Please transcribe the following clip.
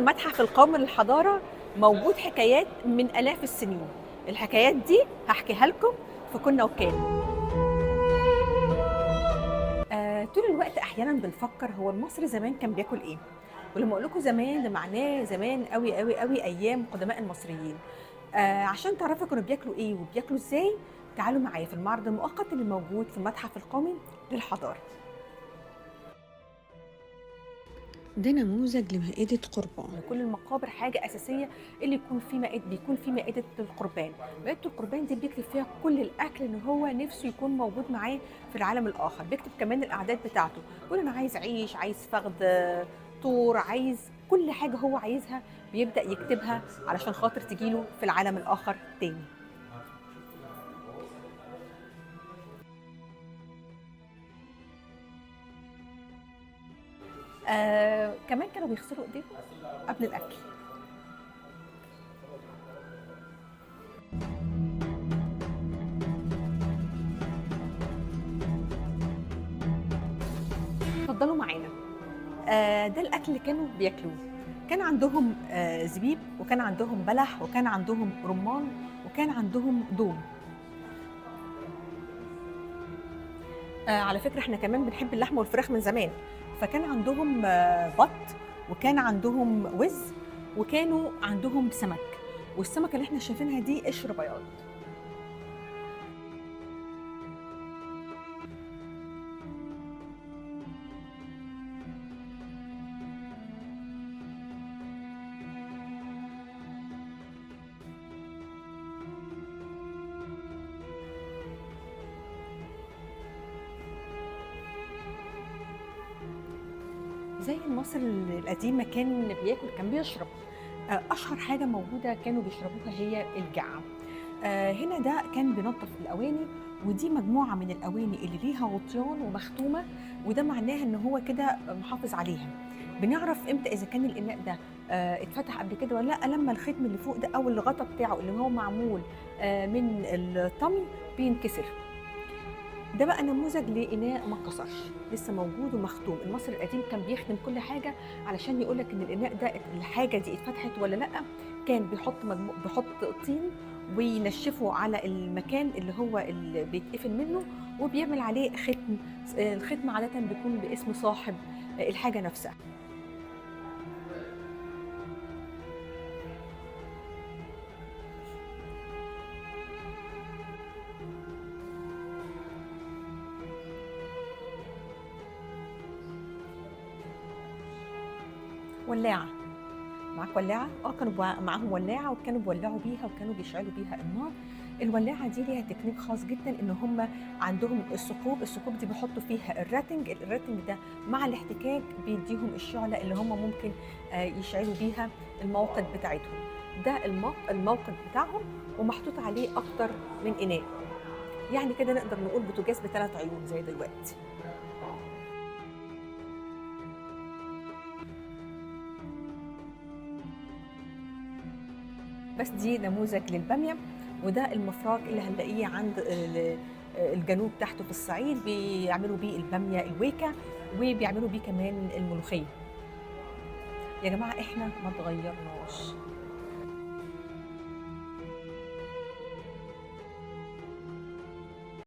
المتحف القومي للحضارة موجود حكايات من آلاف السنين. الحكايات دي هحكيها لكم في كنا وكان. طول الوقت أحيانا بنفكر هو المصري زمان كان بياكل إيه؟ ولما أقول لكم زمان ده معناه زمان قوي قوي قوي، أيام قدماء المصريين. عشان تعرفوا كانوا بياكلوا إيه وبياكلوا إزاي، تعالوا معايا في المعرض المؤقت اللي موجود في المتحف القومي للحضارة. ده نموذج لمائدة قربان. كل المقابر حاجة أساسية اللي يكون في مائدة، بيكون في مائدة القربان. مائدة القربان دي بيكتب فيها كل الأكل اللي هو نفسه يكون موجود معاه في العالم الآخر، بيكتب كمان الأعداد بتاعته، يقول أنا عايز عيش، عايز فخد طور، عايز كل حاجة هو عايزها بيبدأ يكتبها علشان خاطر تجيله في العالم الآخر تاني. كمان كانوا بيغسلوا ايديهم قبل الاكل. اتفضلوا معانا. ده الاكل اللي كانوا بياكلوه. كان عندهم زبيب، وكان عندهم بلح، وكان عندهم رمان، وكان عندهم دوم. على فكرة احنا كمان بنحب اللحمة والفراخ من زمان، فكان عندهم بط، وكان عندهم وز، وكانوا عندهم سمك، والسمكة اللي احنا شايفينها دي قشر بياض. زي المصري القديم ما كان بياكل كان بيشرب. اشهر حاجة موجودة كانوا بيشربوها هي الجعه. هنا ده كان بينظف الاواني، ودي مجموعة من الاواني اللي ليها غطيان ومختومه، وده معناه ان هو كده محافظ عليها. بنعرف امتى اذا كان الاناء ده اتفتح قبل كده ولا لا، لما الختم اللي فوق ده او الغطا بتاعه اللي هو معمول من الطمي بينكسر. ده بقى نموذج لإناء ما اتكسرش، لسه موجود ومختوم. المصري القديم كان بيختم كل حاجة علشان يقول لك إن الإناء ده الحاجة دي اتفتحت ولا لأ. كان بيحط طين وينشفه على المكان اللي هو اللي بيتقفل منه، وبيعمل عليه ختم. الختم عادة بيكون باسم صاحب الحاجة نفسها. ولاعة، معاك ولاعة؟ كانوا معاهم ولاعة، وكانوا بيولعوا بيها وكانوا بيشعلوا بيها النار. الولاعة دي ليها تكنيك خاص جدا، ان هم عندهم الثقوب، الثقوب دي بيحطوا فيها الراتنج، الراتنج ده مع الاحتكاك بيديهم الشعلة اللي هم ممكن يشعلوا بيها الموقد بتاعتهم. ده الموقد بتاعهم، ومحطوط عليه اكتر من اناء، يعني كده نقدر نقول بوتاجاز بثلاث عيون زي دلوقتي. بس دي نموذج للبامية، وده المفراك اللي هنلاقيه عند الجنوب تحته في الصعيد، بيعملوا بيه البامية الويكة، وبيعملوا بيه كمان الملوخية. يا جماعة احنا ما اتغيرناش.